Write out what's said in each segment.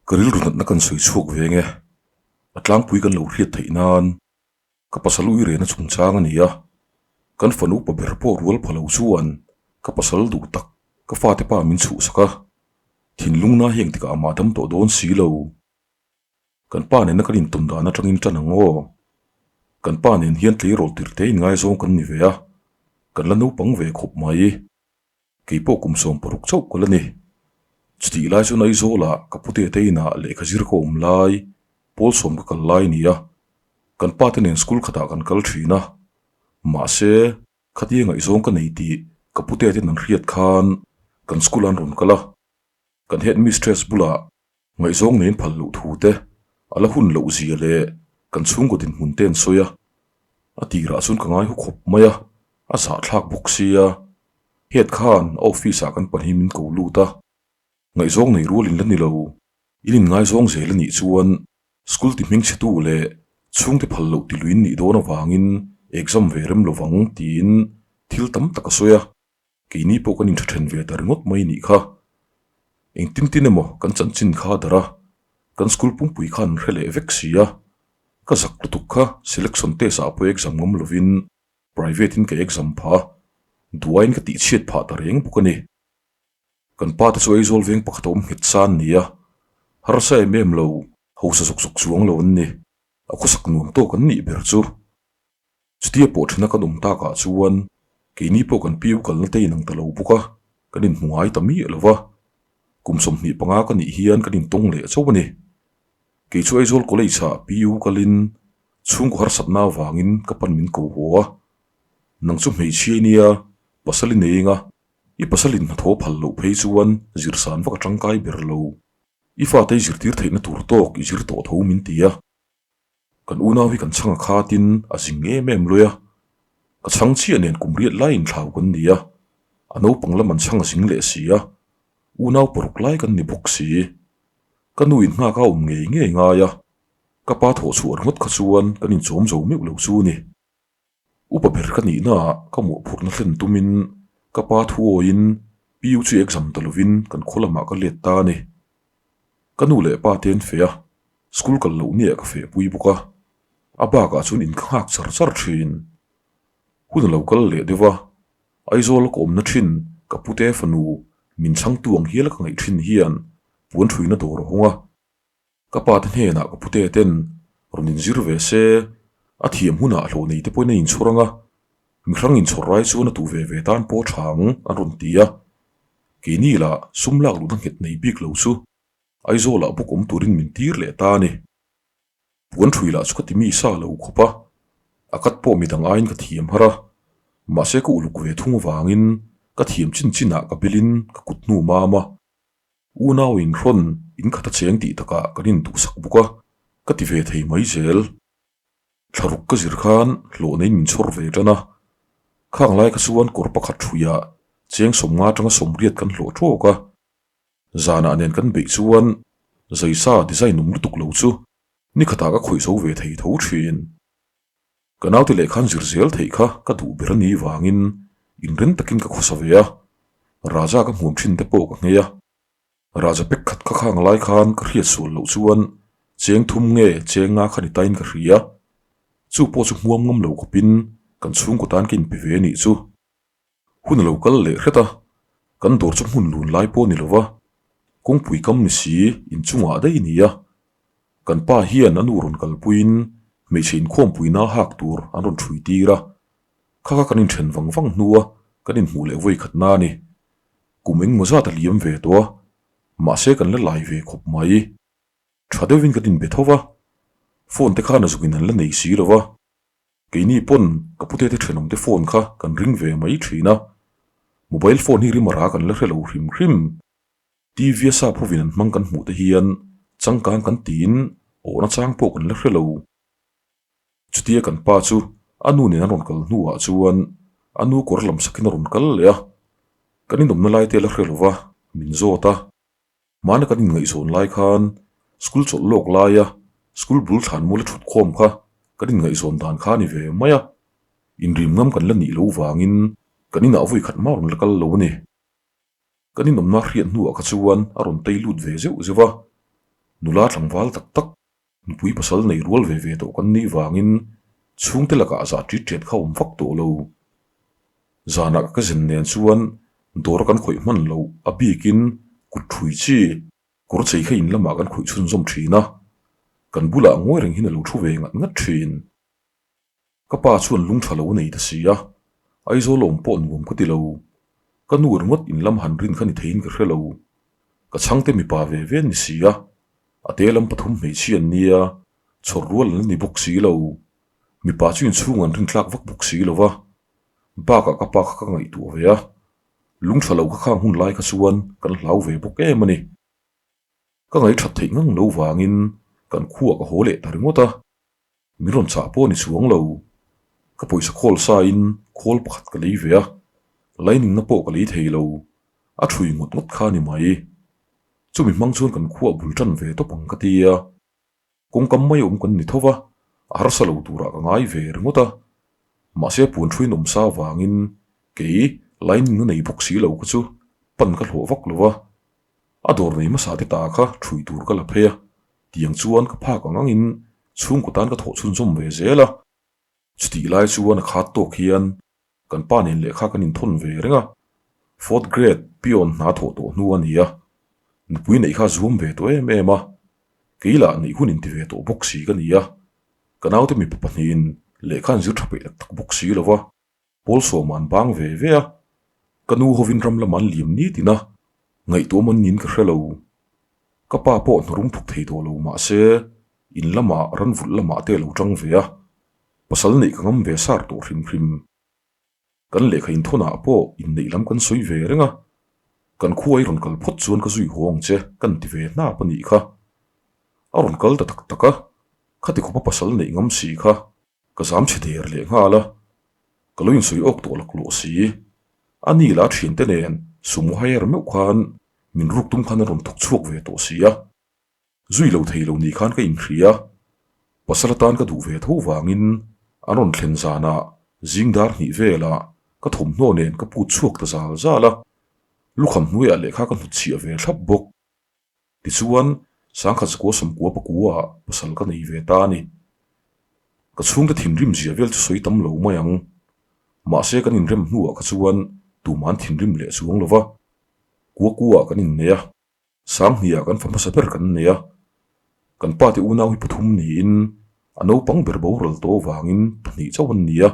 Ka rilru natna kan sawi chhuak ve nge, a tlangpui kan lo hriat theih nan ka pasal ui rehna chungchang a ni a, kan fanu upa ber pawh rual pha lo chuan ka pasal duh tak ka fate pa min chhuhsak a, thinlung na hi engtikah amah dam tawh dawn si lo. Kan pa nena kan intawn dan atangin tan ang aw. Kan pa nen hian tleirawl tirte inngaizawng kan ni ve a, kan la naupang ve khawp mai. Kei pawh kum 16 chauh ka la ni. Chutih lai chuan Aizawlah ka pute te inah lehkha zir ka awm lai, pawl sawm ka kal lai nia. Kan pa te nen school khatah kan kal thin a. Mahse, khatia ngaihzawng ka nei tih ka pute ten an hriat khan kan school an rawn kal a. Kan headmistress bulah ngaihzawng nen phal loh thu te, a la hun loh zia leh kan chhungkaw dinhmun te an sawi a. A tirah chuan ka ngai hu khawp mai a, a zahthlak bawk sia. Head khan a office ah kan pahnih min ko lut a, ngaihzawng nei rual in la ni lo, in inngaizawng zel a nih chuan school ti hming chhetu leh chhungte phal loh ti luin nih dawn avangin exam ve rem lovang tiin thil tam tak a sawi a. Keini pawh kan intha then ve ta ringawt mai nih kha. Engtin tin emaw kan chanchin kha a darh a, kan school pumpui khan an hre leh vek si a. Ka zak lutuk kha selection test ah pawh exam ngam lovin private in ka exam phah a, duaiin ka tihchhiat phah ta reng bawk a ni. Kan pa te chu Aizawl veng pakhat a awm nghet san ni a, harsa em em lo, hausa zawk zawk chuang lo an ni. A khawsak nuam tawk an nih ber chu. Chutia pawh thena kan awm takah chuan keini pawh kan piu kalna te inang ta lo bawk a, kan inhmu ngai ta miah lo va. Kum 25 ka nih hian kan intawng leh chauh a ni. Kei chu Aizawl College ah piu kalin chhungkaw harsatna avangin ka pan min ko haw a. Nang chu hmeichhia i nia, pasal i nei eng a, i pasal in hnathawh phal loh phei chuan zirsan vak a tangkai ber lo. I fate i zirtir theihna tur tawk i zir tawh tho min ti a. Kan unau hi kan chhang a khatin a zing em em lui a, ka chhang chiah nen kum riat laiin thlau kan ni a, a naupang lam an chhang a zing leh si a, unau paruk lai kan ni bawk si. Ka nu in nghak a awm ngei ngei ngai a, ka pa thawh chhuah ringawt kha chuan kan inchawm zo meuh lo chu ni. Upa ber ka nihnaah ka mawhphurhna thlen tumin ka pa thu awiin PU chu exam ta lovin kan khaw lamah ka let ta a ni. Ka nu leh pa te an feh a, school kal loh niah ka fehpui bawk a, a bakah chuan in ka nghak char char thin. Hun a lo kal leh deuh a, Aizawl a ka awmna thin ka pute fanu min chhangtu ang hial ka ngaih thin hian puan thuina dawr a hawng a. Ka pa te hnenah ka pute ten rawn inzir ve se, a thiam hunah hlawh nei te pawhin a inchhawr ang a, mihrang inchhawr rai chuan a tuh ve ve tan pawh a tha ang an rawn ti a. Keini lah sum lak luhna nghet nei bik lo chu Aizawlah bawk awm turin min tir leh ta a ni. Puan ṭhui lah chu ka ti mi sa lo khawp a, a kat pawh midang aiin ka thiam har a, mahse ka uluk ve thung avangin ka thiam chin chinah ka bilin ka kut hnu mam a. Unau inhrawn in khat a cheng tih takah kan induhsak bawk a, ka ti ve thei mai zel. Thlaruk ka zir khan hlawh neiin min chhawr ve tan a, khang lai kha chuan kawr pakhat hruiah cheng 50 atanga 80 kan hlawh tawk a, zanah nen kan beih chuan zaisa design awm lutuk lo chu nikhatah ka khawih zo ve thei tho thin. Ka naute lehkhan zir zel theih kha ka duh ber a ni vangin inren takin ka khawsa ve a, Raja ka hmuam thin te pawh ka nghei a. Raja pek khat kha khang lai khan ka hriat sual loh chuan cheng thum nge cheng nga kha ni tain ka hria. Chu pawh chu hmuam ngam lo khawpin kan chhungkaw tan ka inpe ve a nih chu. Hun a lo kal leh hret a, kan dawr chu hmun lun lai pawh a ni lo va, kawngpui kam ni si inchungah daih a ni a. Kan pa hian a nu rawn kalpuiin hmeichhe inkhawmpuina hak tur an rawn ṭhui tir a, kha kha kan inṭhen vang vang hnua kan inhmuh leh vawi khat na a ni. Kum engmaw zat a liam ve tawh a, mahse kan la lai ve khawp mai. Ṭha deuhin kan inbe tho va, phone te khan a zukin an la nei si lo va. Keini pawn ka pute te thenawm te phone kha kan ring ve mai thin a, mobile phone hi rim a ra kan la hre lo hrim hrim. TV a sap hovin an hmang kan hmuh te hian changkang kan tiin awhna chang pawh kan la hre lo. Chutia kan pa chu a nu nen an rawn kal hnuah chuan a nu kawr lam sakin a rawn kal leh a, kan inawmna lai te la hre lo va, min zawt a. Hmana kan inngaihzawn lai khan school chawlh lawk laia school bul thlan mual a thut khawm kha kan inngaihzawn dan kha a ni ve mai a, inrim ngam kan la nih loh vangin kan inah vawi khat mah rawn la kal lo a ni. Kan inawmna hriat hnuah kha chuan a rawn tei lut ve zeuh zeuh a. Nula tlangval tak tak, nupui pasal nei rual ve ve tawh kan nih vangin chhungte lakah zah ṭit ṭet kha awm vak tawh lo. Zanah ka zen nen chuan dawr kan khawih hman loh a bikin kut ṭhui chi kawr chei kha in lamah kan khawih chhunzawm ṭhin a, kan bulah ngawi reng hian a lo ṭhu ve ngat ngat ṭhin. Ka pa chuan lung ṭha lo a nei ta si a, Aizawl awm pawh nuam ka ti lo. Ka nu ringawt in lam han rin kha ni theiin ka hre lo. Ka chhangte mipa ve ve an ni si a, a te lam pathum hmeichhia an nia, chhawr rual an la ni bawk si lo. Mipa chu inchhung an rin tlak vak bawk si lo va, bakah ka pa kha ka ngaihtuah ve a, lung ṭha lo kha khang hun lai kha chuan kan hlau ve bawk em a ni. Ka ngaihṭhat theih ngang lo vangin kan khuah ka haw leh ta ringawt a. Min rawn chah pawh a ni chuang lo. Ka pawisa khawl sain khawl pakhat ka lei ve a, lining na pawh ka lei thei lo. A thui ngawt ngawt kha a ni mai. Chumi hmang chuan kan khuah bul tan ve tawp ang ka ti a. Kawngkam mai awm kan ni tho va, a harsa lo turah ka ngai ve ringawt a. Mahse puan thuin awm sa vangin kei lining na nei bawk si lo kha chu pan ka hlawh vak lo va. A dawr nei hmasa te ta kha thui tur ka la phei a. Tiang chuan ka phak ang angin chhungkaw tan ka thawh chhunzawm ve zel a. Chutih lai chuan a khat tawk hian kan pa nen lehkha kan inthawn ve reng a. Fourth grade peon hna thawh tawh hnu a ni a. Nupui neih kha zuam ve tawh em em a. Kei lah neih hun inti ve tawh bawk si ka ni a. Ka naute mipa pahnihin lehkha an zir tha peih tak tak bawk si lo va. Pawl sawma an bang ve ve a, ka nu hovin ram lamah an liam ni tin a, ngaihtuah man niin ka hre lo. Ka pa pawh hnarum thawk thei tawh lo mah se, in lamah ran vulh lamah te a lo tang ve a, pasal neih ka ngam ve sar tawh hrim hrim. Kan lehkha inthawnah pawh inneih lam kan sawi ve reng a, kan khua i rawn kal phawt chuan ka zui haw ang che kan ti ve hnap a nih kha. A rawn kal ta tak tak a, khati khawpa pasal neih ngam si kha. Ka zam chhe der leh nghal a, ka lo insawi awk tawh laklawh si. A ni lah thiante nen sumo hire meuh khan min ruk tum khan a rawn thawk chhuak ve tawh si a. Zui lo thei lo ni khan ka inhria. Pasal atan ka duh ve tho vangin an rawn thlen zanah zing dar hnih velah ka thawmhnaw nen ka put chhuak ta zal zal a, lukham hnuaiah lehkha ka hnutchhiah ve thlap bawk. Tichuan, sangkhat zakua sawmkua pakua ah pasal ka nei ve ta a ni. Ka chhungte thinrim zia vel chu sawi tam lo mai ang. Mahse kan inrem hnuah kha chuan tuman thinrim leh chuang lo va. Kua kua ah kan innei a, sanghnih ah kan fa hmasa ber kan nei a. Kan pate unau hi pathum niin a naupang ber boral tawh avangin pahnih chauh an ni a.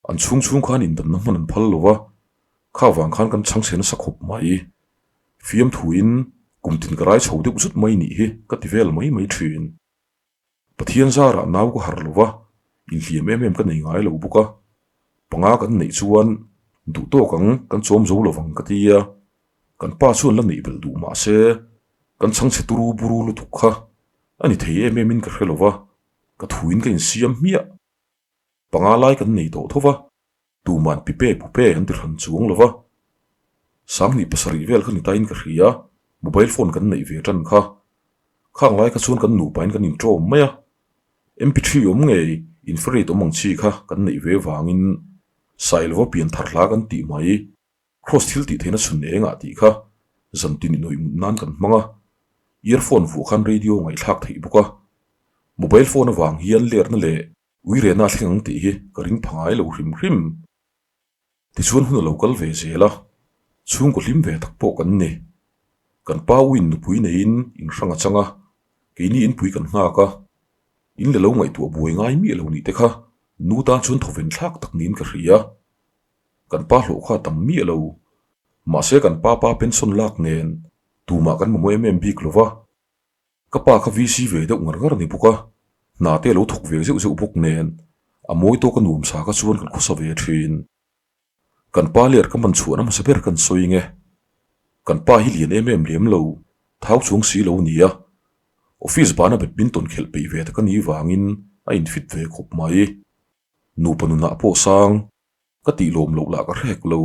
An chhung chhung khan indanna hman an phal lo va, kha vang khan kan chhang chhe nasa khawp mai. Fiamthuin kum tin ka rai chho deuh zut mai nih hi ka ti vel mai mai thin. Pathian zarah nau ka harh lo va, inhliam em em ka nei ngai lo bawk a. Panga kan neih chuan duh tawk ang kan chawm zo lo vang ka ti a, kan pa chuan la neih belh duh mah se kan chhang chhe turu buru lutuk kha a ni thei em em in ka hre lo va, ka thuin ka insiam hmiah. Panga lai kan nei tawh tho va, tuman pipe pupe an ti hran chuang lo va. Sanghnih pasarih vel kha ni tain ka hria, mobile phone kan neih ve tan kha. Khang lai kha chuan kan nupain kan inṭawm mai a, MP3 awm ngei infrared awm ang chi kha kan neih ve vangin Sailova pian thar hla kan tih mai. Kraws thil tih theihna chhun engah tih kha zantin inawih mut nan kan hmang a, earphone vuah khan radio ngaihthlak theih bawk a. Mobile phone avang hian lerna leh uirena a thleng ang tih hi ka ring pha ngai lo hrim hrim. Tichuan hun a lo kal ve zel a, chhungkaw hlim ve tak pawh kan ni. Kan pa uin nupui neiin in hrang a chang a, keini inpui kan nghak a, in le lo ngaihtuah buai ngai miah lo nih te kha nu tan chuan thawven thlak tak niin ka hria. Kan pa hlawh kha a tam miah lo. Mahse kan pa pa pension lak nen tumah kan mamawh em em bik lo va. Ka pa kha VC ve deuh ngar ngar a ni bawk a, hna te a lo thawk ve zeuh zeuh bawk nen a mawi tawk a nuam sa kha chuan kan khawsa ve thin. Kan pa ler ka man chhuahna hmasa ber kan sawi nge. Kan pa hi lian em em lem lo, thau chuang si lo a ni a. Office bana badminton khelh peih ve tak a nih vangin a infit ve khawp mai. Nupa nunah pawh sang. Ka tih lawm loh lah ka hrek lo.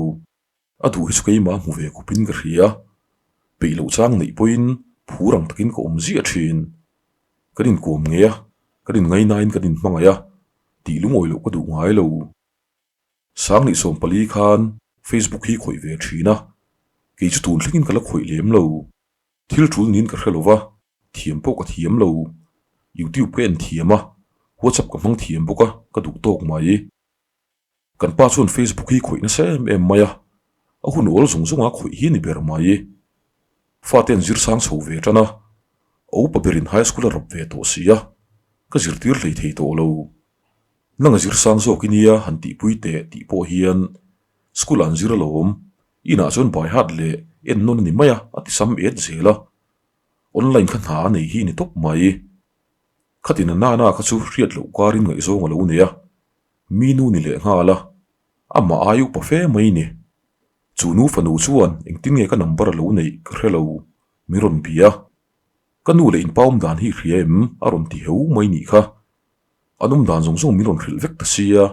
A duh hi chu keimah hmu ve khawpin ka hria. Peih loh chang neih pawhin phur ang takin ka awm ziah thin. Kan inkuam ngei a, kan inngainain kan inhmangaih a, tih lungawi loh ka duh ngai lo. Sangnih 14 khan Facebook hi khawih ve thin a, kei chu tun thlengin ka la khawih lem lo. Thil tul niin ka hre lo va. Thiam pawh ka thiam lo. Youtube ka en thiam a, WhatsApp ka hmang thiam bawk a, ka duh tawk mai. Kan pa chuan Facebook hi khawih nasa em em mai a, a hun awl zawng zawng a khawih hi a ni ber mai. Fate an zir sang chho ve tan a, a upa berin high school a rap ve tawh si a, ka zirtir hlei thei tawh lo. Nang a zir sang zawk i nia han tihpui teh tih pawh hian school ah an zir alawm, inah chuan by heart leh ennawn a ni mai a, a ti sam et zel a. Online kha hna a nei hi ni tawp mai. Khatin a nana kha chu hriat loh karin ngaihzawng a lo nei a, mi nu ni leh nghal a, amah ai upa fe mai ni. Chu nu fanu chuan engtin nge ka number a lo neih ka hre lo, min rawn bia. Ka nu leh inpa awm dan hi i hria em? a rawn ti heu mai nih kha. An awm dan zawng zawng min rawn hrilh vek ta sia.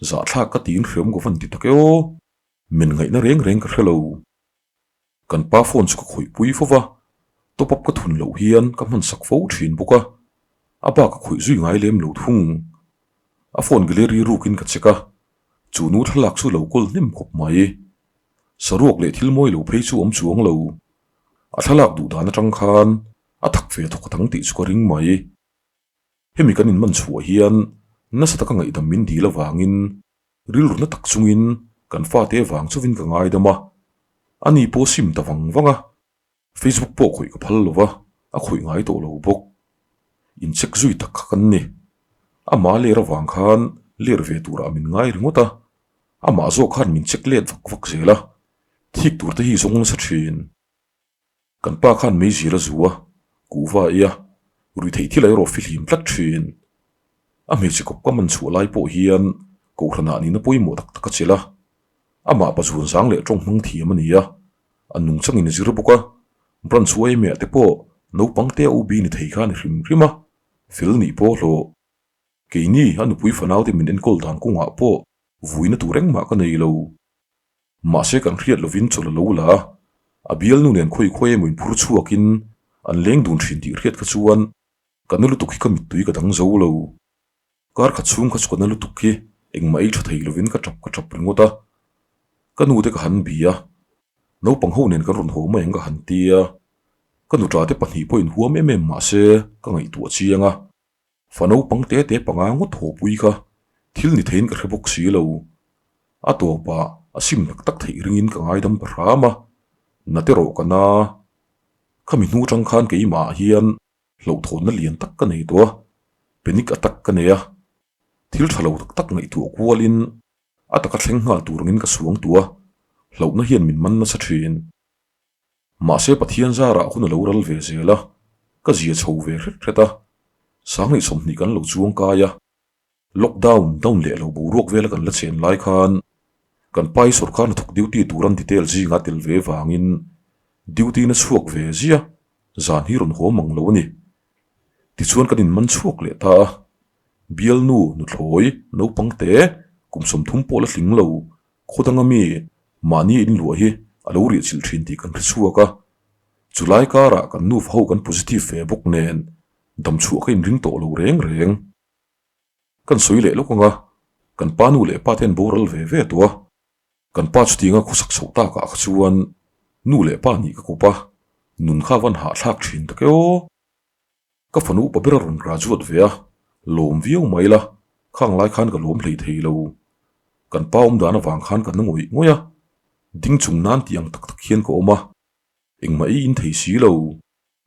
Zahthlak ka tiin hreawm ka van ti tak e aw. Men ngaihna reng reng ka hre lo. Kan pa phone chu ka khawih pui fo va, top up ka thun loh hian ka hman sak fo thin bawk a, a bak a khawih zui ngai lem lo thung. A phone gallery rukin ka check a, chu nu thlalak chu lo kawl hnem khawp mai. Saruak leh thil mawi lo phei chu awm chuang lo. A thlalak duh dan atang khan a thak ve thawk a thang tih chu ka ring mai. Hemi kan inman chhuah hian nasa taka ngaihdam min dil avangin Rilru na tak chungin kan fate vang chauhin ka ngaidam a, ani pawh sim ta vang vang a, Facebook pawh khawih ka phal lo va, a khawih ngai tawh lo bawk. Incheck zui tak kha kan ni. Amah ler avang khan ler ve turah min ngai ringawt a, amah zawk khan min check let vak vak zel a, thik tur te hi zawng nasa thin. Kan pa khan meizir a zu a, kuhva a ei a, ruihtheih thil a erawh fihlim tlat thin. A hmeichhe kawp ka man chhuah lai pawh hian Kohhranah nihna pawimawh tak tak a chelh a. Amah pa zuan zang leh tawng hmang thiam a ni a, a nungchangin a zir bawk a, branch uaimeh te pawh naupang te a u bi ni thei kha a ni hrim hrim a, fel nih pawh hlawh. Keini a nupui fanaute min enkawl dan kawngah pawh vuina tur engmah ka nei lo. Mahse kan hriat lovin chawlh a lo la a, a bialnu nen khawi khawi emaw inphur chhuakin an leng dun thin tih hriat kha chuan ka na lutuk hi ka mittui ka dang zo lo. Kar khat chhung kha chu ka na lutuk hi engmah ei tha thei lovin ka tap ka tap ringawt a. Ka nute ka han bi a, naupang ho nen kan rawn haw mai ang ka han ti a. Ka nuṭate pahnih pawh inhuam em em mahse ka ngaihtuah chiang a. Fa naupang te te panga ngawt thawhpui kha thil ni theiin ka hre bawk si lo. A tawpah a sim tak tak theih ringin ka ngaidam ta hram a, na te rawh ka na. Khami hnu atang khan keimah ah hian hlauhthawnna lian tak ka nei tawh a, panic attack ka nei a, thil tha lo tak tak ngaihtuah kualin a taka thleng nghal tur angin ka suang tuah a, hlauhna hian min man nasa thin. Mahse Pathian zarah hun a lo ral ve zel a, ka zia chho ve hret hret a, Sanghnih 20 kan lo chuang kai a, lockdown down leh lo boruak vela kan la chen lai khan kan pai sawrkar hnathawk duty tur an detail zinga tel ve vangin duty na chhuak ve zia zan hi rawn haw mang lo a ni. Tichuan kan inman chhuak leh ta a, bialnu, nuthlawi, naupang te, kum 30 pawh la tling lo, Khawdanga mi mahni in luah hi a lo riah chilh thin tih kan hre chhuak a, chulai karah kan nufa ho kan positive ve bawk nen dam chhuah ka inring tawh lo reng reng. Kan sawi leh lawk ang a, kan pa nu leh pa te an boral ve ve tawh a, kan pa chutianga khawsak chhoh takah kha chuan nu leh pa nih ka kawp a, nun kha van hahthlak thin tak e aw. Ka fanu upa ber a rawn graduate ve a, lawm viau mai la, khang lai khan ka lawm hlei thei lo. Kan pa awm dan avang khan ka na ngawih ngawih a, ding chung nan tih ang tak tak hian ka awm a, engmah ei in thei si lo,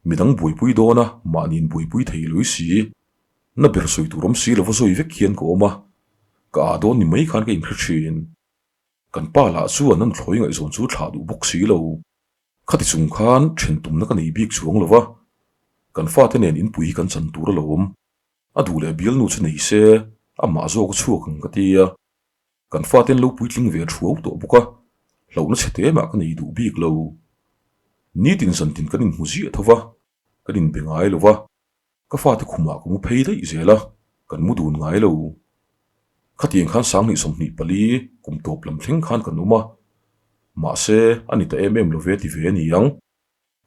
midang buaipui dawn a, mahni in buaipui thei lui si, na ber sawi tur awm si lova zawi vek hian ka awm a, ka ah dawn ni mai khan ka inhre thin. Kan pa lah chuan a nuthlawi ngaihzawn chu thlah duh bawk si lo. Khati chung khan then tumna ka nei bik chuang lo va, kan fate nen inpui hi kan chan tur alawm. A duh leh bialnu chu nei se, amah zawk a chhuak ang ka ti a. Kan fate an lo puitling ve thuau tawh bawk a, hlauhna chhe te mah ka nei duh bik lo. Nitin zantin kan inhmu ziah tho va, kan inbe ngai lo va. Ka fate khumah ka mu phei daih zel a, kan mu dun ngai lo. Khatiang khan Sanghnih 24 kum tawp lam thleng khan kan awm a, mahse a ni ta em em lo ve ti ve a ni ang.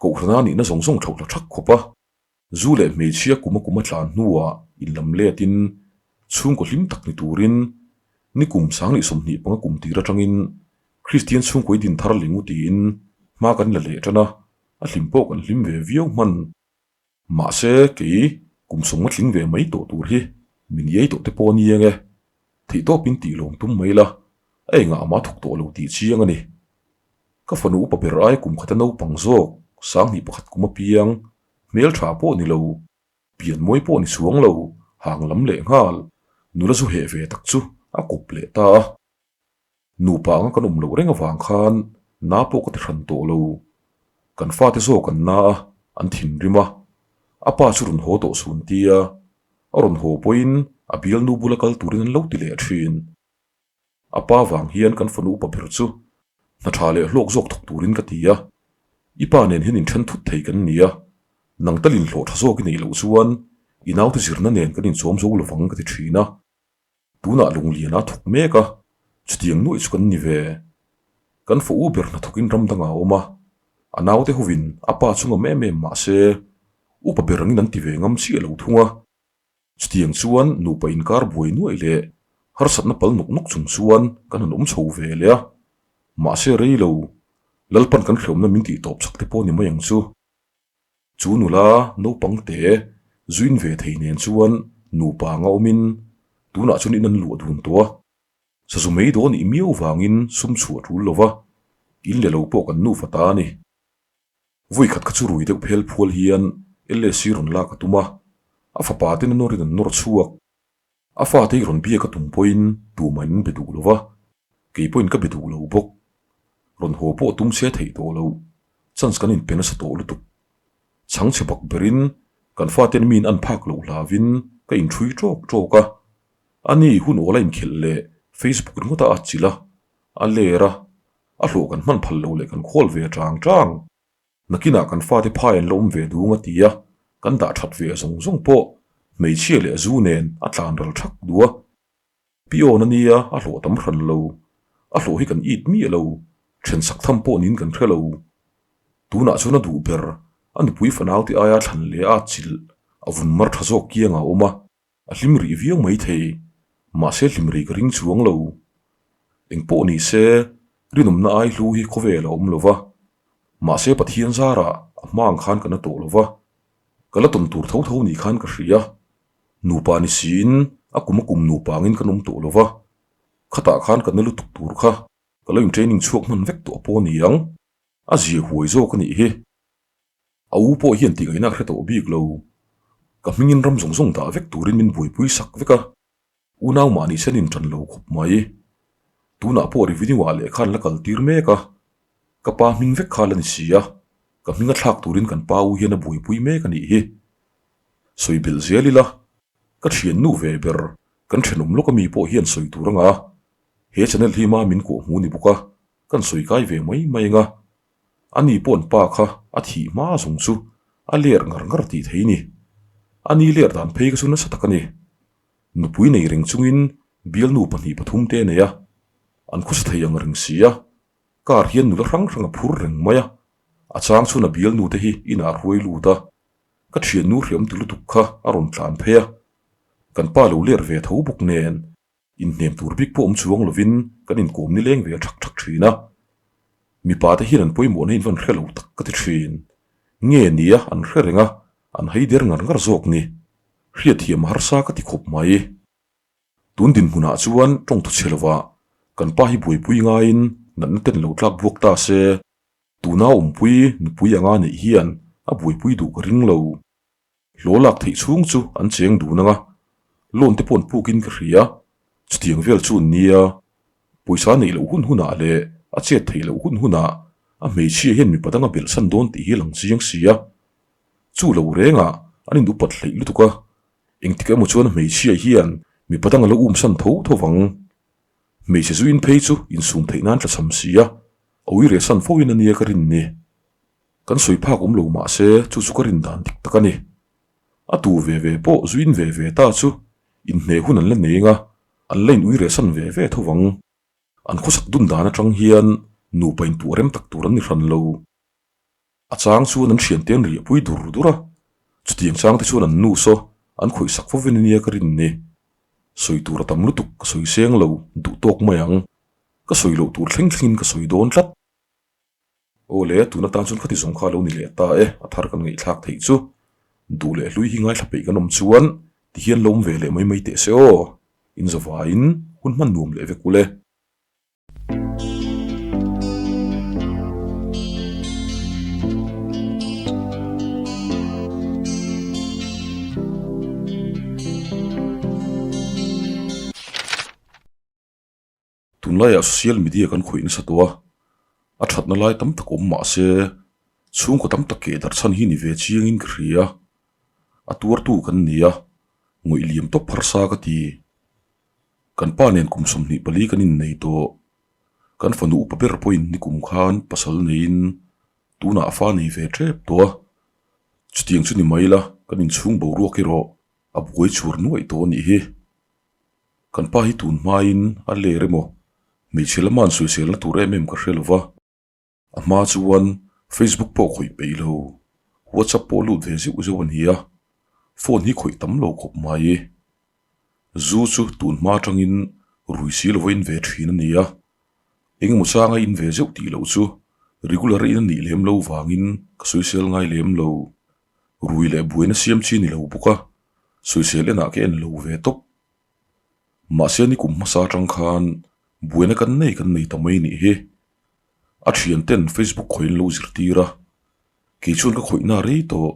Kohhrana nihna zawng zawng thlauh hla thak khawp a, zu leh hmeichhia kum a kum a tlan hnuah inlam letin chhungkaw hlim tak ni turin nikum Sanghnih 25 kum tir atangin Kristian chhungkaw i din thar ling u tiin hma kan la leh tan a, a hlim pawh kan hlim ve viau hman. Mahse, kei kum sawmnga tling ve mai tawh tur hi min iai tawh te pawh a ni ang e. Theihtawpin tih lawm tum mai la, a engah amah thawk tawh lo tih chiang a ni. Ka fanu upa ber ai kum khata naupang zawk, sanghnih pakhat kum apiang, hmeltha pawh ni lo, pian mawi pawh ni chuang lo, hang lam leh nghal, nula zu heh ve tak chu a kawp leh ta a. Nupa anga kan awm loh reng avang khan na pawh ka ti hran tawh lo. Kan fate zawk an na a, an thinrim a. A pa chu rawn haw tawh sun tia, a rawn haw pawhin a bialnu bula kal turin an lo ti leh thin. A pa vang hian kan fanu upa ber chu hna tha leh hlawk zawk thawk turin ka ti a. I pa nen hian inthen thut thei kan ni a, nang talin hlawh tha zawk i neih loh chuan i naute zirna nen kan inchawm zo lovang ka ti thin a. Tunah lunglian a thawk mek a, chutiang nuaih chu kan ni ve. Kan fawh u ber hnathawkin ram dangah a awm a, a naute hovin a pa chu ngam em em mah se, upa ber angin an ti ve ngam chiah lo thung a. Chutiang chuan nupa inkar buai nuaih leh harsatna pal nawk nawk chung chuan kan han awm chho ve leh a, mahse rei lo, Lalpan kan hreawmna min tih tawp chak te pawh ni mai ang chu. Chu nula naupang te zuin ve thei nen chuan nupa anga awmin tunah chuan in an luah dun tawh a. Sazu mai dawn ih miau vangin sum chhuah tul lo va, in le lo pawh kan nufa ta a ni. Vawi khat kha chu rui deuh phel phual hian LSC rawn lak a tum a, a fapa ten a nawrin an nawr chhuak. A fate hi rawn biak a tum pawhin tumah in be duh lo va, kei pawhin ka be duh lo bawk. Rawn haw pawh tum se theih tawh lo, chance kan inpe nasa tawh lutuk. Chhang chhe bak berin kan faten miin an phak loh hlavin ka inṭhui ṭawk ṭawk a. Ani hun awl a inkhelh leh Facebook ringawt a atchilh a, a ler a, a hlawh kan hman phal lo leh kan khawl ve ṭang ṭang. Nakinah kan fate phai an la awm ve dung a ti a, kan dah that ve zawng zawng pawh hmeichhia leh zu nen a tlan ral thak duh a. Pi awn a nia a hlawh tam hran lo, a hlawh hi kan it miah lo, then sak tham pawh niin kan hre lo. Tunah chuan a duh ber, a nupui fanaute aia thlan leh a chilh a vun mar tha zawk kiangah a awm a. A hlim rih viau mai thei, mahse hlim rih ka ring chuang lo. Engpawh ni se, rinawmna ai hlu hi khawvel a awm lo va, mahse Pathian zarah a hma ang khan ka na tawh lo va, ka la tawn tur tho tho ni khan ka hria. Nupa ni siin a kum a kum nupa angin kan awm tawh lo va, khatah khan ka na lutuk tur kha ka lo in training chhuak hman vek tawh pawh a ni ang, a zia huai zawk a nih hi. A u pawh hian tih ngaihna a hre tawh bik lo. Ka hmingin ram zawng zawng dah vek turin min buaipui sak vek a, unau mahni sen in ṭan lo khawp mai. Tunah pawh revenue ah lehkha an la kal tir mek a, ka pa hming vek kha la ni si a, ka hming a thlak turin kan pa u hian a buaipui mek a nih hi. Sawi belh zel ila, ka thiannu ve ber, kan thenawm lawk ami pawh hian sawi tur anga, he channel hi ma min kawh hmu ni bawk a, kan sawi kai ve mai mai anga, Ani paw'n pa kha a thih hma zawng chu a ler ngar ngar tih thei ni. Ani ler dan phei kha chu nasa tak a ni. Nupui nei reng chungin bialnu pahnih pathum te a nei a, an khawsa thei ang reng si a, car hian nula hrang hrang a phur reng mai a, a chang chuan a bialnu te hi inah a hruai lut a, ka thiannu hriam ti lutuk kha a rawn tlan phei a, kan pa lo ler ve tho bawk nen Inhnem tur bik pawh awm chuang lovin kan inkawm nileng ve thak thak thin a. Mipa te hian an pawimawhna in van hre lo tak ka ti thin. Nge nia an hre reng a, an hei der ngar ngar zawk ni. Hriatthiam a harsa ka ti khawp mai. Tun dinhmunah chuan tawng thu chhe lovah kan pa hi buaipui ngaiin natna ten lo tlak buak ta se, tuna awmpui nupui anga neih hian a buaipui duh ka ring lo. Hlaw lak theih chhung chu an cheng dun ang a, loan te pawh an pukin ka hria, chutiang vel chu an nia. Pawisa neih loh hun hunah leh a chet theih loh hun hunah a hmeichhia hian mipa dang a belh san dawn tih hi a lang chiang si a. Chu lo rengah an in upat hleih lutuk a, engtik emaw chuan a hmeichhia hian mipa dang a lo um san tho tho vang. Hmeichhe zuin phei chu insum theih nan tla cham si a, a ui reh san fo in a nia ka rin ni. Kan sawi phak awm lo mah se chu chu ka rin dan dik tak a ni. A tu ve ve pawh zuin ve ve ta chu inhne hun an la nei anga an la in ui reh san ve ve tho vang. An khawsak dun dan atang hian nupa inpuah rem tak tur an ni hran lo. A chang chuan an thiante an riahpui dur dur a, chutiang chang te chuan an nu saw an khawih sak fo vin ania ka rin ni. Sawi tur a tam lutuk ka sawi seng lo duh tawk mai ang. Ka sawi loh tur thleng thlengin ka sawi dawn tlat. Aw le, tun atan chuan khati zawng kha a lo ni leh ta e, a thar kan ngaihthlak theih chu. Duh leh hlui hi ngaithla peih kan awm chuan tihian lo awm ve leh mai mai teh se aw. Inzawvaiin hun hman nuam leh vek ule. Tunlaiah social media kan khawih nasa tawh a, a thatna lai tam tak awm mah se chhungkaw tam tak keh darh chhan hi ni ve chiangin ka hria. A tuartu kan ni a, ngawih liam tawp harsa ka ti. Kan pa nen kum 24 kan innei tawh. Kan fanu upa ber pawhin nikum khan pasal neiin tunah a fa nei ve tep tawh a. Chutiang chu ni mai la, kan inchhung boruak erawh a buai chur nuaih tawh a nih hi. Kan pa hi tun hmain a ler emaw hmeichhe lama an sawiselna tur em em ka hre lo va. A hma chuan Facebook pawh khawih peih lo, WhatsApp pawh lut ve zeuh zeuh a ni a, phone hi khawih tam lo khawp mai. Zu chu tun hma atangin rui si lova in ve thin a ni a, engemaw changa in ve zeuh tih loh chu regular in a nih lem lo vangin ka sawisel ngai lem lo. Rui leh buaina siam chi ni lo bawk a, sawisel enah ka en lo ve tawp. Mahse ni kum hmasa atang khan buaina kan nei kan nei ta mai nih hi. A thian ten Facebook khawih an lo zirtir a, kei chuan ka khawih na rei tawh.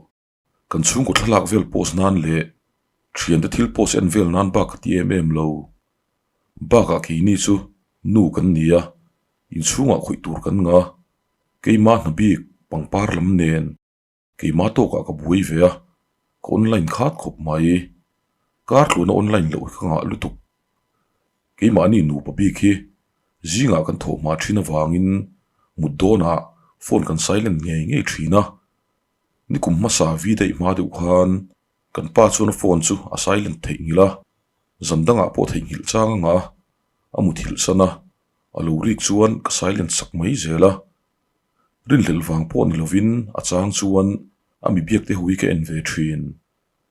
Kan chhungkaw thlalak vel post nan leh thiante thil post en vel nan bak ka ti em em lo. Bakah keini chu nu kan ni a, inchhungah khawih tur kan nga, keimah hna bik pangpar lam nen. Keimah tawkah ka buai ve a, ka online khat khawp mai. Kar tluana online loh hi ka ngah lutuk. Keimahni nupa bik hi zingah kan thawh hma thin avangin mut dawnah phone kan silent ngei ngei thin a. Nikum hmasa vi daih hma deuh khan kan pa chuan a phone chu a silent theihnghilh a, zan dangah pawh theihnghilh chang a ngah a, a muthilh san a, a lo rik chuan ka silent sak mai zel a. Rinhlelh vang pawh ni lovin a chang chuan a mi biak te ho hi ka en ve thin.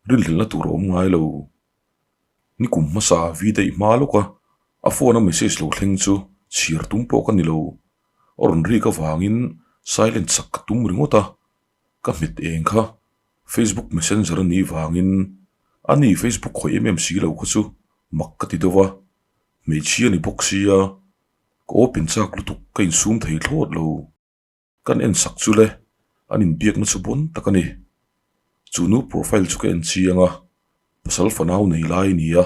Rinhlelhna tur a awm ngai lo. Nikum hmasa vi daih hma lawk a, a phone a message lo thleng chu chhiar tum pawh ka ni lo. A rawn rik avangin silent sak ka tum ringawt a, ka hmet eng kha Facebook messenger a nih vangin a ni Facebook khawih em em si lo kha chu mak ka ti deuh a, hmeichhia ni bawk sia Ka open chak lutuk ka insum thei thlawt lo. Kan en sak chu le, an inbiakna chu bawn tak a ni. Chu nu profile chu ka en chiang a, pasal fanau nei lai a ni a,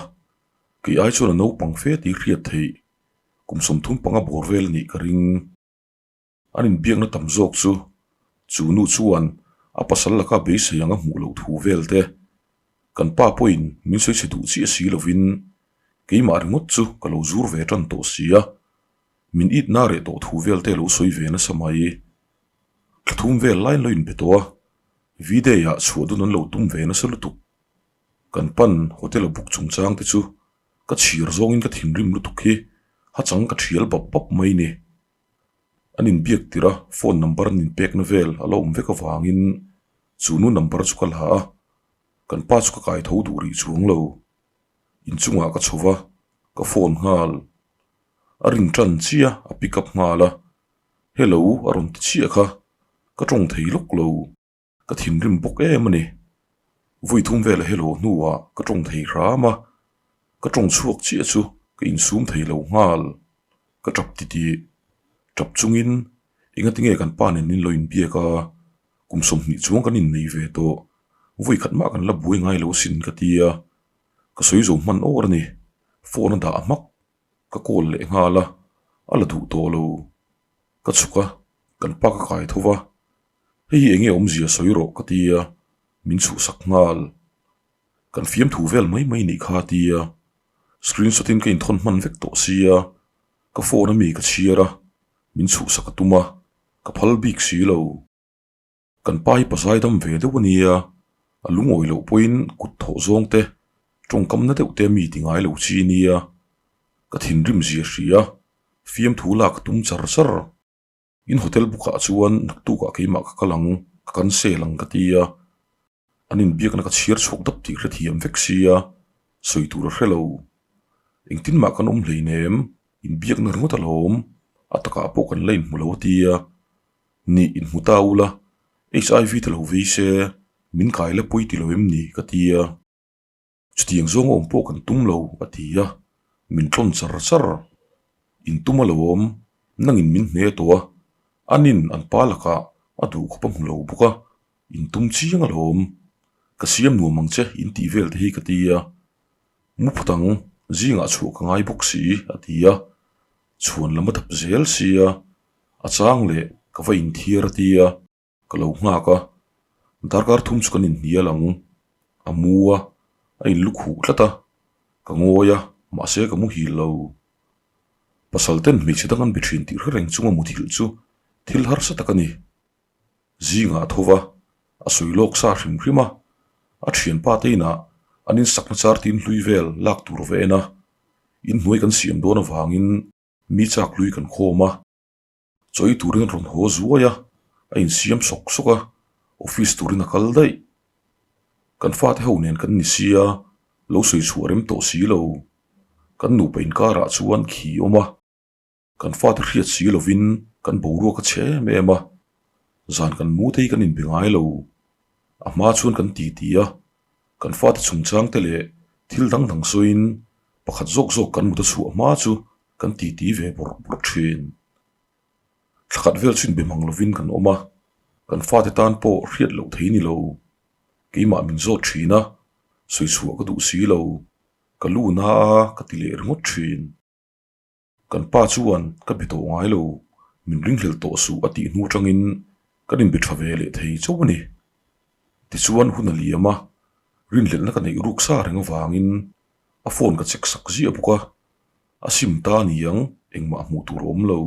kei ai chuan a naupang fe tih hriat theih, kum 35 bawr vel a nih ka ring. An inbiakna tam zawk chu chu nu chuan a pasal laka beisei ang a hmuh loh thu vel te, kan pa pawhin min sawi chhe duh chiah si lovin keimah ringawt chu ka lo zur ve tan tawh si a, min itna reh tawh thu vel te a lo sawi ve nasa mai. Thla thum vel lai an lo inbe tawh a, V-day ah chhuah dun an lo tum ve nasa lutuk. Kan pan hotel a book chungchang te chu ka chhir zawngin ka thinrim lutuk hi hachang ka thial bap bap mai ni. An inbiak tirh a, phone number an inpekna vel a la awm vek avangin chu nu number chu ka la a, kan pa chu ka kai tho duh rih chuang lo. Inchungah ka chho va, ka phone nghal. A ring tan chiah a pick up nghal a, Hello a rawn ti chiah kha, ka tawng thei lawk lo. Ka thinrim bawk em a ni. Vui thum vela hello hnuah ka tawng thei hram a, ka tawng chhuak chiah chu ka insum thei lo nghal. Ka tap titih. Tap chungin engati nge kan pa nen in lo inbiak a, kum 20 chuang kan innei ve tawh, vui khat mah kan la buai ngai lo asin ka ti a, ka sawi zo hman awr a ni. Phone a dah hmak, ka call leh nghal a, a la duh tawh lo. Ka chhuk a, kan pa ka kai tho va. Hei hi enge awmzia sawi rawh ka ti a, min chhuhsak nghal. Kan fiamthu vel mai mai nih kha a ti a, screenshot in ka inthawn hman vek tawh sia, ka phone ami ka chhiar a, min chhuhsak a tum a, ka phal bik si lo. Kan pa hi pazai dam ve deuh a nia, a lungawi loh pawhin kut thawh zawng te, tawngkamna deuh te mi ti ngai lo chi a nia, ka thinrim zia hria, fiamthu lak a tum char char. In hotel bukah chuan naktukah keimah ka kal ang, ka cancel ang ka ti a. An inbiakna ka chhiar chhuak dap tih hrethiam vek sia, sawi tur a hre lo. Engtin mah kan awm hleinem, inbiakna ringawt alawm, a takah pawh kan la inhmu lo a ti a. Nih inhmu ta ula, HIV te lo vei se, Min kai la pawi ti lo em ni? ka ti a. Chutiang zawng a awm pawh kan tum lo, a ti a. Min tlawn char char. In tum a lo awm, nangin min hne tawh a, anin an pa lakah a duh khawp a hmu lo bawk a, in tum chiang a lo awm. Ka siam nuam ang che in tih vel te hi ka ti a. Mu phut ang, zingah chhuah ka ngai bawk si, a ti a. Chhuan lam a dap zel sia, a chang leh ka va inthiar a ti a. Ka lo nghak a, darkar thum chu kan inhnial ang. A mu a, a inlu khuh tlat a, ka ngawi a, mahse ka muhil lo. Pasal ten hmeichhe dang an be thin tih hre reng chunga muthilh chu thil harsa tak a ni. Zingah a tho va, a sawi lawk sa hrim hrim a, a thianpa te inah an insakna char tin hlui vel lak tur va en a, inhnuai kan siam dawn avangin mi chak hlui kan khawm a. Chawi turin a rawn haw zuai a, a insiam sawk sawk a, office turin a kal daih. Kan fate ho nen kan ni sia, lo sawi chhuah rem tawh si lo. Kan nupa inkarah chuan khi awm a, kan fate hriat si lovin kan boruak a chhe em em a, zan kan mu te hi kan inbe ngai lo. A hma chuan kan ti ti a, kan fate chungchang te leh thil dang dang sawiin pakhat zawk zawk kan mut a chhuah hma chu kan ti ti ve bawrh bawrh thin. Thlakhat vel chu inbe mang lovin kan awm a, kan fate tan pawh hriat loh thei ni lo. Keimah min zawt thin a, sawi chhuah ka duh si lo, ka lu na a ka ti leh ringawt thin. Kan pa chuan ka be tawh ngai lo, min ringhlel tawh suh a tih hnu atangin kan inbe tha ve leh thei chauh a ni. Tichuan hun a liam a, rinhlelhna ka neih ruk sa reng avangin a phone ka check sak ziah bawk a, a sim ta a ni ang engmah hmuh tur a awm lo.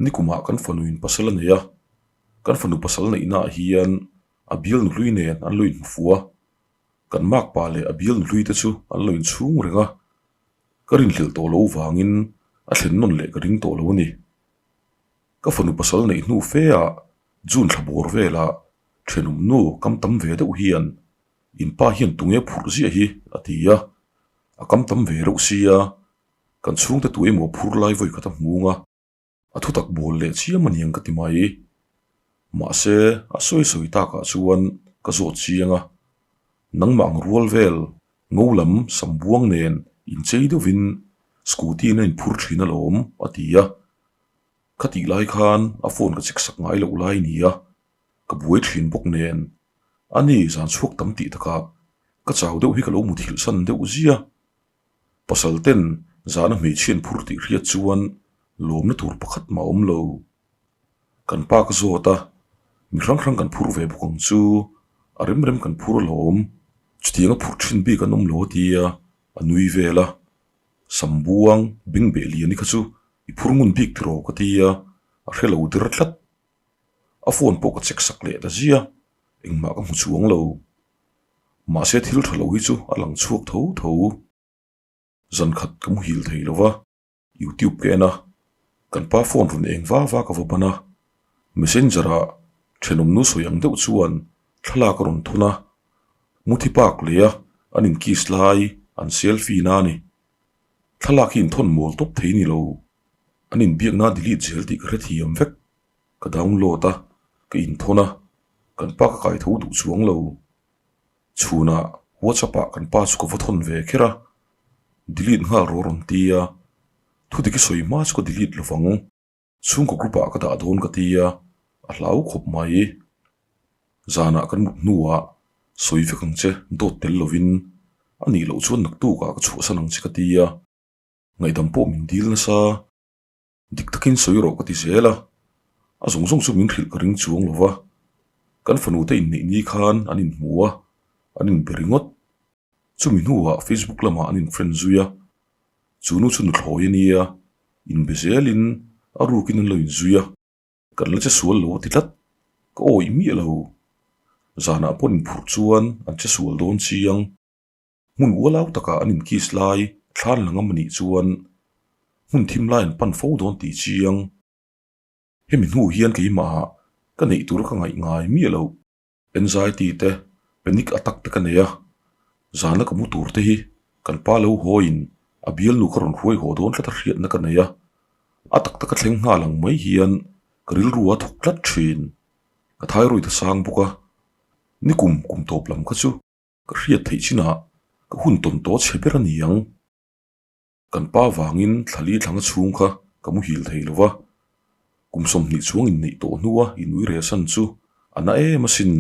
Nikumah kan fanuin pasal a nei a, kan fanu pasal neihnaah hian a bial nuhlui nen an lo inhmu fuh a, kan makpa leh a bial nuhlui te chu an lo inchhung reng a, ka rinhlelh tawh loh vangin a thlen nawn leh ka ring tawh lo a ni. Ka fanu pasal neih hnu fe ah June thla bawr velah thenawm nu kam tam ve deuh hian in pa hian tunge phurh ziah hi a ti a, a kam tam ve reuh sia Kan chhungte tu emaw phur lai vawi khat a hmung a, a thutak bawl leh chiam a niang ka ti mai. Mahse, a sawi sawi takah chuan ka zawt chiang a, nangmah ang rual vel ngo lam sam buang nen inchei deuhvin scooty in a inphur thin alawm a ti a. Khatih lai khan a phone ka check sak ngai loh lai nia, ka buai thin bawk nen ani zan chhuak tam tih takah ka chau deuh hi ka lo muthilh san deuh zia. Pasal ten zahna hmeichhian phur tih hriat chuan lawmna tur pakhat mah a awm lo. Kan pa ka zawt a, mi hrang hrang kan phur ve bawk ang chu, a rem rem kan phur alawm, chutianga phurh thin bik an awm lo a tia a nui vel a, Sambuang bengbeh liani kha chu i phur ngun bik tiraw ka tia a hre lo der tlat. A phone pawh ka check sak leh ta zia, engmah ka hmu chuang lo. Mahse thil tha lo hi chu a lang chhuak tho tho. Zan khat ka muhil thei lo va, YouTube ka en a, kan pa phone rawn eng va va ka va ban a. Messenger ah thenawm nu sawi ang deuh chuan thlalak a rawn thun a, muthi park leh a an in kiss lai an selfie na a ni. Thlalak hi inthawn mawl tawp thei ni lo. An inbiakna delete zel tih ka hrethiam vek. Ka download a, ka inthawn a, kan pa ka kai tho duh chuang lo. Chhunah WhatsApp ah kan pa chu ka va thawn ve kher a, delete nghal rawh rawn ti a, thudik i sawi hma chu ka delete lo vang, chhungkaw group ah ka dah dawn ka ti a, a hlau khawp mai. Zanah kan mut hnuah sawi vek ang che dawt tel lovin, a nih loh chuan naktukah ka chhuahsan ang che ka ti a, ngaihdam pawh min dil nasa. Dik takin sawi rawh ka ti zel a, a zawng zawng chu min hrilh ka ring chuang lo va, kan fanu te inneih ni khan an inhmu a, an inbe ringawt. Chumi hnuah Facebook lamah an infriend zui a, chu nu chu nuthlawi a nia, inbe zelin a rukin an lo inzui a, kan la che sual lo a ti tlat, ka awih miah lo. Zanah pawh an inphurh chuan an che sual dawn chiang. Hmun ualau takah an inkiss lai thlan la ngam anih chuan hmun thim lai an pan fo dawn tih chiang. Hemi hnu hian keimahah ka neih tur ka ngaih ngai miah loh. Anxiety te, panic attack te ka nei a, zana ka mu tur te hi kan pa lo hawiin a bialnu ka rawn hruai haw dawn tlat a hriatna ka nei a, a tak taka thleng nghal ang mai hian ka rilru a thawk tlat thin. Ka thyroid a sang bawk a. Nikum kum tawp lam kha chu ka hriat theih chinah ka hun tawn tawh chhe ber a ni ang. Kan pa vangin thlali thlanga chhung kha ka muhil thei lo va, kum 20 chuang inneih tawh hnua inui resan chu a na em asin.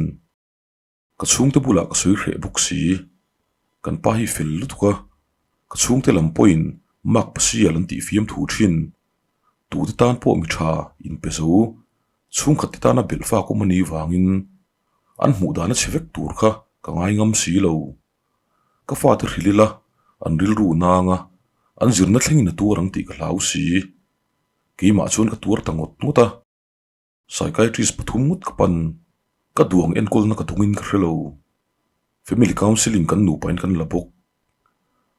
Ka chhungte bulah ka sawi hreh bawk si. Kan pa hi fel lutuk a, ka chhungte lam pawhin Mark Pasial an tih fiam thu thin. Tute tan pawh mi tha inpe zo, chhungkhat te tana belh fak awm a nih vangin an hmuh dan a chhe vek tur kha ka ngai ngam si lo. Ka fate hrilh ila an rilru nang a, an zirna thlengin a tuar ang tih ka hlau si. Keimah chuan ka tuar ta ngawt ngawt a. Psychiatrist pathum ngawt ka pan, ka duang enkawlna ka dawngin ka hre lo. Family counselling kan nupain kan la bawk.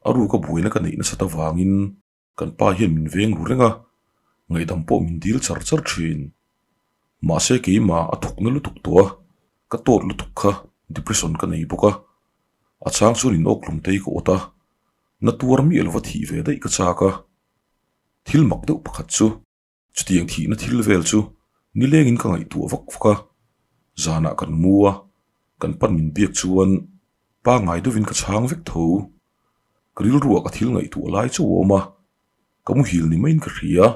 A ruka buaina ka neih nasat avangin kan pa hian min veng ru reng a, ngaihdam pawh min dil char char thin. Mahse keimah a thawkna lutuk tawh a, ka tawt lutuk kha depression ka nei bawk a. A chang chuan in awkhlum te hi ka awt a, na tuar miah lova thih ve daih ka chak a. Thil mak deuh pakhat chu Chutiang thihna thil vel chu nilengin ka ngaihtuah vak vak a, zanah kan mu a, kan pan min biak chuan pangngai deuhin ka chhang vek tho. Ka rilruah ka thil ngaihtuah lai chu a awm a, ka muhil ni maiin ka hria.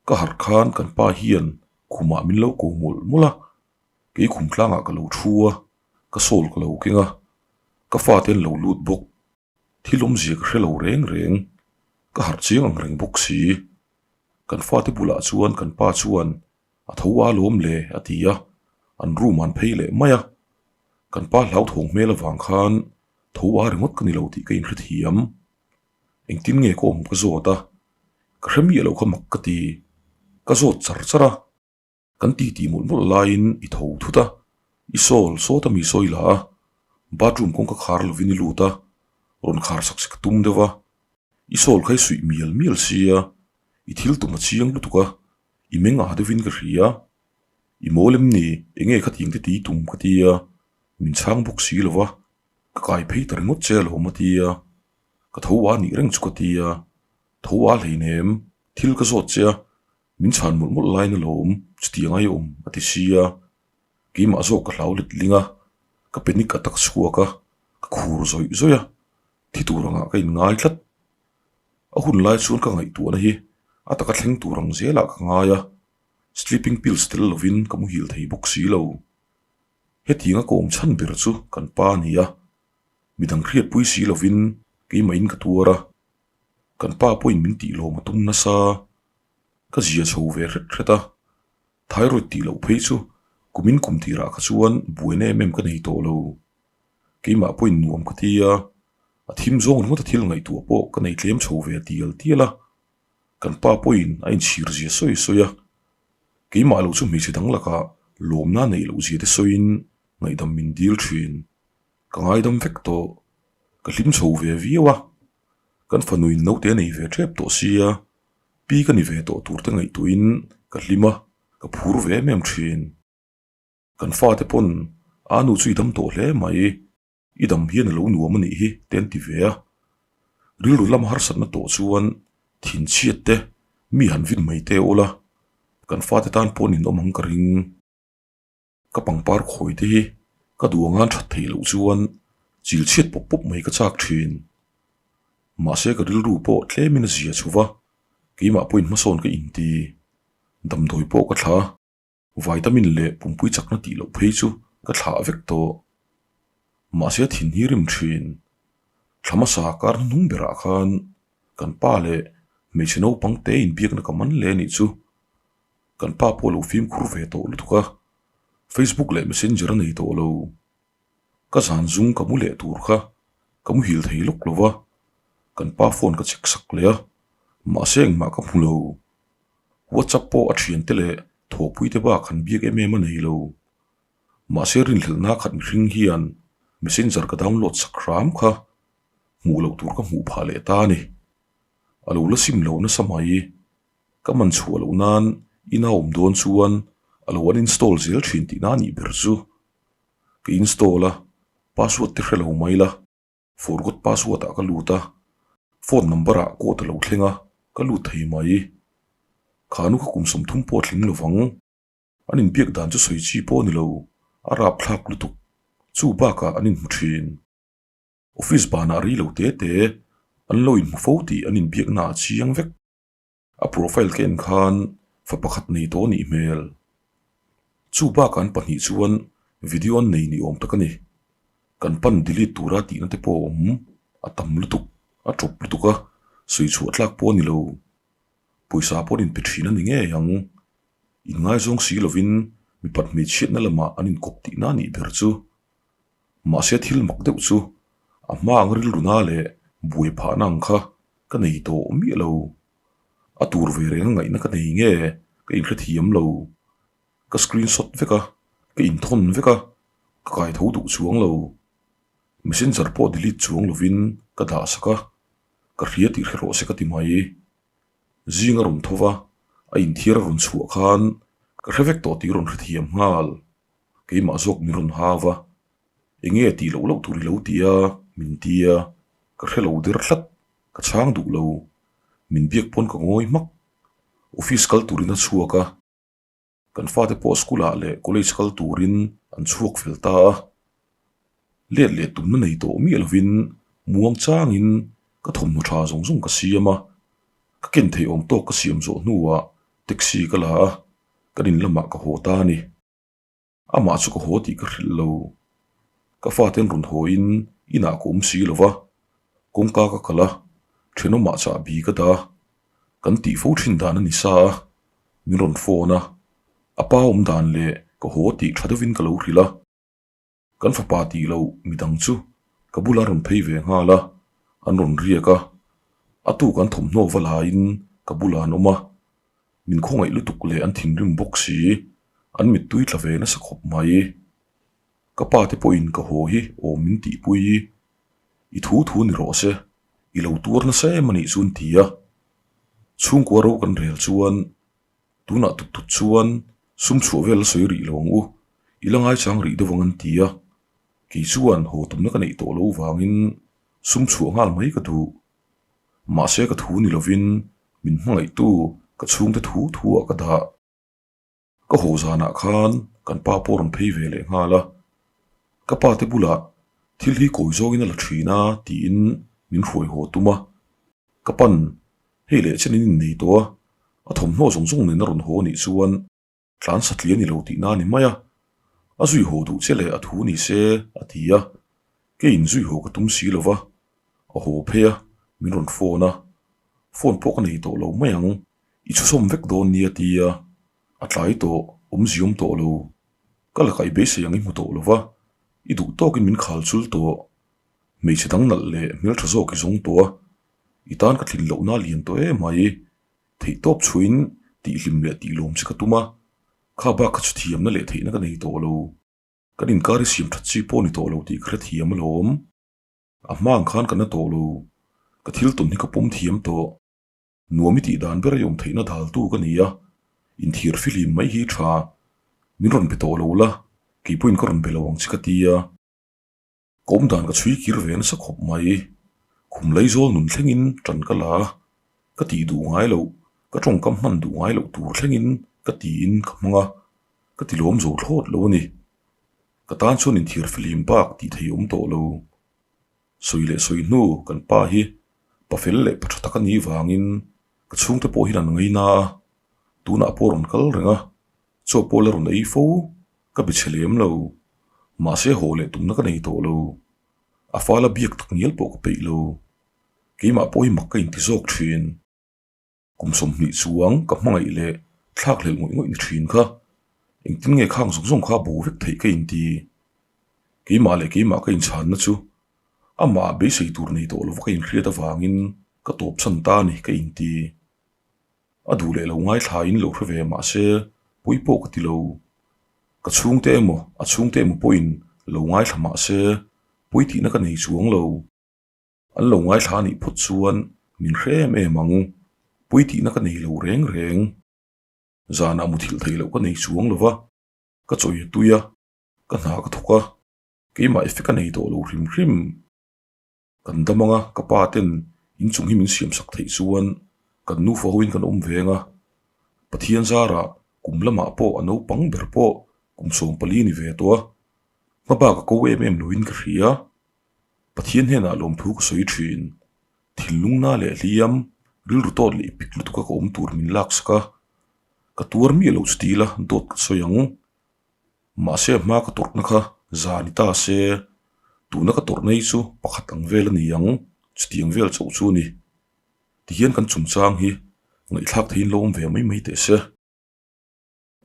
Ka harh khan kan pa hian khumah min lo ko mawlh mawlh a, kei khum tlangah ka lo thu a, ka sawl ka lo keng a, ka fate an lo lut bawk. Thil awmzia ka hre lo reng reng, ka harh chiang ang reng bawk si. Kan fate bulah chuan kan pa chuan a tho a lawm le a ti a, an room an phei leh mai a. Kan pa hlauthawng hmel avang khan tho a ringawt ka ni lo tih ka inhrethiam. Engtin nge ka awm ka zawt a, ka hre miah lo kha mak ka ti. Ka zawt char char a. Kan ti tih mawlh mawlh laiin i tho thut a, i sawl sawt a mi sawi la a, bathroom kawngka khar lovin i lut a, rawn khar sak che ka tum deuh a, i sawl kha i suih mial mial sia, i thil tum a chiang lutuk a, i meng ah deuhin ka hria, i mawl em ni, enge khatiang te ti tum ka tia, min chhang bawk si lo va, ka kai phei ta ringawt che alawm a tia, ka tho a nih reng chu ka tia, tho a hleinem, thil ka zawt che a, Min chhan mawlh mawlh laiin alawm chutiang ai awm a ti si a, keimah zawk ka hlau let ling a, ka panic attack chhuak a, ka khur zawih zawih a, thi tur angah ka inngai tlat. A hun lai chuan ka ngaihtuahna hi a taka thleng tur ang zelah ka ngai a, sleeping pills tel lovin ka muhil thei bawk si lo. Hetianga ka awm chhan ber chu kan pa a ni a, midang hriatpui si lovin keimahin ka tuar a, kan pa pawhin min tih lawm a tum nasa. Ka zia chho ve hret hret a, thyroid tih loh phei chu kumin kum tirah kha chuan buaina em em ka nei tawh lo. Keimah pawhin nuam ka ti a, a thim zawng ringawt a thil ngaihtuah pawh ka nei tlem chho ve tial tial a, kan pa pawhin a inchhir zia sawi sawi a, keimah lo chu hmeichhe dang lakah lawmna neih loh zia te sawiin ngaihdam min dil thin. Ka ngaidam vek tawh, ka hlim chho ve viau a, kan fanuin naute a nei ve tep tawh sia, Pi ka ni ve tawh tur te ngaihtuahin ka hlim a, ka phur ve em em thin. Kan fate pawn a nu chu i dam tawh hle mai, i dam hian a lo nuam a nih hi te an ti ve a. Rilru lama harsatna tawh chuan thinchhiat te mi han vin mai te awl a, kan fate tan pawh an inawm ang ka ring. Ka pangpar khawi te hi ka duh angan that theih loh chuan chil chhiat pawp pawp mai ka chak thin. Mahse ka rilru pawh tlemin a zia chhuva, keimah pawhin hmasawn ka inti. Damdawi pawh ka thla, vitamin leh pumpui chakna tih loh phei chu ka thlah vek tawh. Mahse thin hi rim thin. Thla hmasa kar hnuhnung berah khan kan pa leh hmeichhe naupang te inbiakna ka man hle anih chu. Kan pa pawh lo fimkhur ve tawh lutuk a, Facebook leh Messenger a nei tawh lo. Ka zan zung ka mu leh tur kha ka muhil thei lawk lo va, kan pa phone ka check sak leh a, mahse engmah ka hmu lo. WhatsApp pawh a thiante leh thawhpuite bak han biak em em a nei lo. Mahse rinhlelhna khat mihring hian Messenger ka download sak hram kha hmuh loh tur ka hmuh phah leh ta a ni. A lo la sim lo nasa mai. Ka man chhuah loh nan ina awm dawn chuan a lo uninstall zel thin tihna a nih ber chu. Ka install a, password te hre lo mai la, forgot password ah ka lut a, phone number ah code a lo thleng a, ka lut thei mai. Khanu kha kum 30 pawh a tling lovang. An inbiak dan chu sawi chi pawh a ni lo, a rapthlak lutuk. Chu bakah an inhmu thin. Office banah rei lo te te an lo inhmu fo tih an inbiakna a chiang vek. A profile ka en khan fa pakhat nei tawh a nih hmel. Chu bakah an pahnih chuan video an nei ni awm tak a ni. Kan pan delete tura tihna te pawh a awm a tam lutuk, a tawp lutuk a, sawi chhuah tlak pawh a ni lo. Pawisa pawh an inpe thin a ni ngei ang. Inngaizawng si lovin mipat hmeichhiatna lamah an inkawp tihna a nih ber chu. Mahse thil mak deuh chu a hma ang rilru na leh buai phahna ang kha ka nei tawh miah lo. A tur ve reng a ngaihna ka nei nge ka inhrethiam lo. Ka screenshot vek a, ka inthawn vek a, ka kai tho duh chuang lo. Messenger pawh delete chuang lovin ka dah sak a, ka hria tih hre rawh se ka ti mai. Zing a rawn tho va, a inthiar a rawn chhuah khan ka hre vek tawh tih rawn hrethiam nghal. Keimah zawk min rawn hau va, enge tih loh loh tur i lo ti a, min ti a, ka hre lo der tlat, ka chhang duh lo. Min biak pawn ka ngawi hmak. Office kal turin a chhuak a. Kan fate pawh school ah leh college kal turin an chhuak fel ta a, let leh tumna nei tawh miah lovin muang changin ka thawmhnaw tha zawng zawng ka siam a, ka ken theih awm tawk ka siam zawh hnuah taxi ka la a, kan in lamah ka haw ta a ni. Amah chu ka haw tih ka hrilh lo. Ka fate an rawn haw in inah ka awm si lo va, kawngka ka kal a, thenawmah chahbi ka dah a, kan tih fo thin dan a ni sa a, min rawn phone a, a pa awm dan leh ka haw tih tha deuhin ka lo hrilh a. Kan fapa tih loh midang chu ka bula rawn phei ve nghal a, an rawn riak a, a tuk an thawmhnaw va laiin ka bulah an awm a, min khawngaih lutuk leh an thinrim bawk si, an mittui tla ve nasa khawp mai. Ka pa te pawhin ka haw hi awm min tihpui, i thu thu ni rawh se, i lo tuar nasa em a nih chu an ti a. Chhungkua ro kan rel chuan Tunah tut tut chuan sum chhuah vel a sawi rih lo ang u, i la ngaichang rih deuh ang an ti a. Kei chuan haw tumna ka neih tawh loh vangin sum chhuah nghal mai ka duh. Mahse ka thu ni lovin min hmangaihtu ka chhungte thu thuah ka dah. Ka haw zanah khan kan pa pawh rawn phei ve leh nghal a, ka pa te bulah thil hi kawi zawngin a la thin a tiin min hruai haw tum a. Ka pan Hei leh chen in innei tawh a, a thawmhnaw zawng zawng nen a rawn haw anih chuan tlan satli a ni lo tihna a ni mai a, a zui haw duh che leh a thu ni se a ti a, kei in zui haw ka tum si lo va, a haw phei a, min rawn phone a, phone pawh ka nei tawh lo mai ang, i chhusawm vek dawn nia ti a, a tlai tawh, awmziawm tawh lo, ka lakah i beisei ang i hmu tawh lo va, i duh tawkin min khal chul tawh, hmeichhe dang nalh leh hmeltha zawk i zawng tawh a, I tan ka tlin lohna lian tawh em mai. Theihtawp chhuin tihhlim leh tihlawm che ka tum a, kha bak kha chu thiamna leh theihna ka nei tawh lo. Kan inkar i siam that chi pawh ni tawh lo tih ka hrethiam alawm. A hma ang khan ka na tawh lo. Ka thil tawn hi ka pawm thiam tawh. Nuam i tih dan ber i awm theihna daltu ka ni a, inthiar fihlim mai hi tha. Min rawn be tawh lo la, keipawhin ka rawn be lo ang che ka ti a. Ka awm dan ka chhui kir ve nasa khawp mai. Khum Laizawl nun thlengin ṭan ka la a, ka tih duh ngai loh, ka ṭawngkam hman duh ngai loh tur thlengin ka tiin ka hmang a, ka ti lawm zo thlawt lo a ni. Ka tan chuan inthiar fihlim bak tih thei awm tawh lo. Sawi leh sawi hnu kan pa hi pa fel leh pa ṭha tak a nih vangin ka chhungte pawh hian an ngaina a, tunah pawh a rawn kal reng a, chaw pawh la rawn ei fo. Ka be chhe lem lo. Mahse haw leh tumna ka nei tawh lo. A fala biak tak ngial pawh ka peih lo. Keimah pawh hi mak ka inti zawk thin. Kum 20 chuang ka hmangaih leh thlak hlelh ngawih ngawih ni thin kha. Engtin nge khang zawng zawng kha bo vek theih ka inti. Keimah leh keimah ka inchhanna chu amah beisei tur nei tawh lova ka inhriat avangin ka tawpsan ta a ni ka inti. A duh leh lo ngaithla in lo hre ve mah se pawi pawh ka ti lo. Ka chhungte emaw a chhungte emaw pawhin lo ngaithla mah se pawi tihna ka nei chuang lo. An lo ngaithla anih phawt chuan min hre em em ang, pawi tihna ka nei lo reng reng. Zanah muthilh theih loh ka nei chuang lo va, ka chawi a tui a, ka hna ka thawk a, keimah effect a nei tawh lo hrim hrim. Kan dam anga ka pa ten inchung hi min siam sak theih chuan kan nufa hoin kan awm veng a, Pathian zarah kum lamah pawh a naupang ber pawh kum 14 ni ve tawh a. Hmabak a ko em em loin ka hria. Pathian hnenah lawmthu ka sawi thin. Thinlungna leh hliam, rilru tawt leh ipik lutuka ka awm tur min laksak a. Ka tuar miah lo chu ti ila dawt ka sawi ang. Mahse a hma ka tawrhna kha za ni ta se, tuna ka tawrhna hi chu pakhat ang vel a ni ang, chutiang vel chauh chu a ni. Tihian kan chungchang hi ngaihthlak theihin lo awm ve mai mai teh se.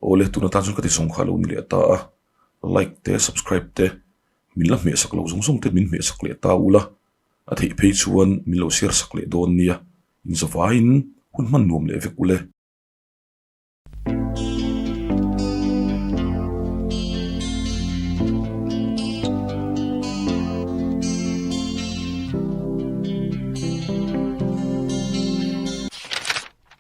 Awle, tuna tan chuan ka ti zawng kha a lo ni leh ta a, like te, subscribe te, min la hmehsak lo zawng zawng te min hmehsak leh ta ula, a theih phei chuan min lo share sak leh dawn nia, inzavaiin hun hman nuam leh vek ule.